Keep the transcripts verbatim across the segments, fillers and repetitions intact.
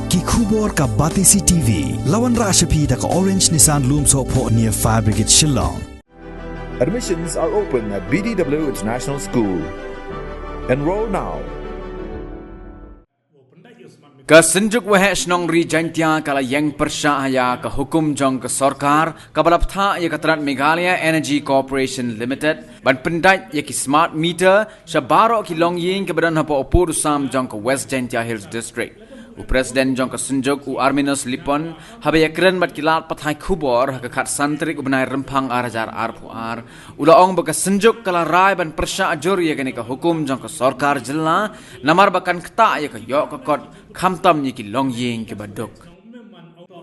Ki khubor ka Batesi T V. La wanrah sha phi da ka Orange Nissan Lumsohphoh near Fire Brigade Shillong. Admissions are open at B D W International School. Enroll now. Ka Synjuk Waheh Shnong Ri Jaintia ka la ïeng pyrshah ïa ka hukum jong ka sorkar kaba la bthah ïa ka tnat Meghalaya Energy Corporation Limited ban pyndait ïa ki smart meter sha baroh ki longïing kiba don hapoh u pud u sam jong ka West Jaintia Hills District. U President jong ka Synjuk, u Arminus Lipon, haba ïakren bad ki lad pathai khubor ha ka khatsan tarik u bnai Rymphang ar hajar arphew ar, u la ong ba ka Synjuk ka la rai ban pyrshah jur ïa kane ka hukum jong ka sorkar jylla namar ba kan ktah ïa ka ïoh ka kot khamtam ïa ki longïing kiba duk.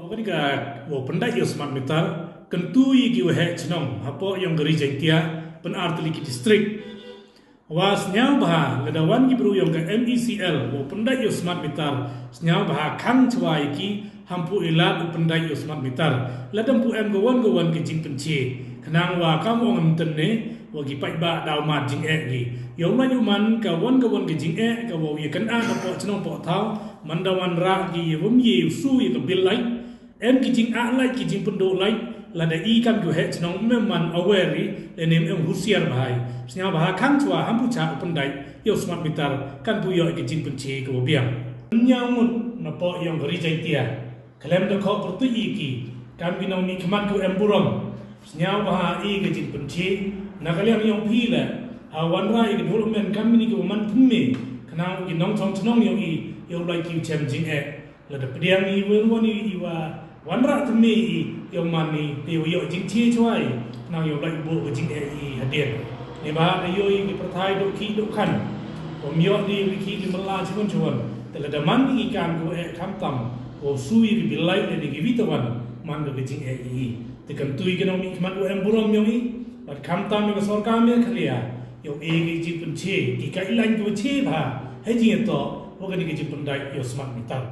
Kani ka wow pyndait ïa u smart meter, kyntu ïa ki waheh chnong hapoh ïong ka Ri Jaintia, pyn-ar tylli ki district. Wa sñiaw bha lada wan ki bru ïong ka M E C L wow pyndait ïa u smart meter, sñiaw bha khang chwa ïa ki, ham pu ilad u pyndait ïa u smart meter. Lada pu em ka wan ka wan ka jingpynche, khnang wa kam ong em tynne wa ki paidbah daw mad jingeh ki. Ïa u lait u man ka wan ka wan ka jingeh ka wow ïa kynad hapoh chnong poh thaw, man da wanrah ki ïa wym ïa u su ïa ka bill lait. Em ki jingah lait ki jingpynduh lait, lada i kam ki waheh chnong mem man aware i, lane mem husiar bha i. Sñiaw bha khang chwa ham pu chah u pyndait ïa u smart meter, kan pu ïoh ïa ki jingpynche ka wa biang. Ñiaw ngut napoh ïong ka Ri Jaintia, khlem da khoh pyrtuit ïa ki, kam ki nongmihkhmat ki wa em burom. Sñiaw bha i ka jingpynche, na ka liang ïong phi leh, ha wanrah ïa ka development kam kini ki wa man thymme, khnang ki nongchong chnong ïong i, ïa u lait ki u chem jingeh. Lada pdiang i wen wan i i wa wanrah thymme i ïong man i te ïoh jingche chwa i, khnang ïoh lait buh ka jingeh i hadien. Ni ba da ïoh i ki pyrthai dok ki dok khan. Ym ïoh di wi ki ki mala chimon chimon. Te lada man i kam ko eh khamtam, ko su i ki bilai le ni ki witawan, man ka jingeh i. Te kan tui ki nongmihkhmat u em burom ïong i, bad khamtam ïa ka sorkar Meghalaya, ïong i ki jingpynche, ki guideline ki wa che bha, ha jingïatoh wa kani ki jingpyndait ïa u smart meter.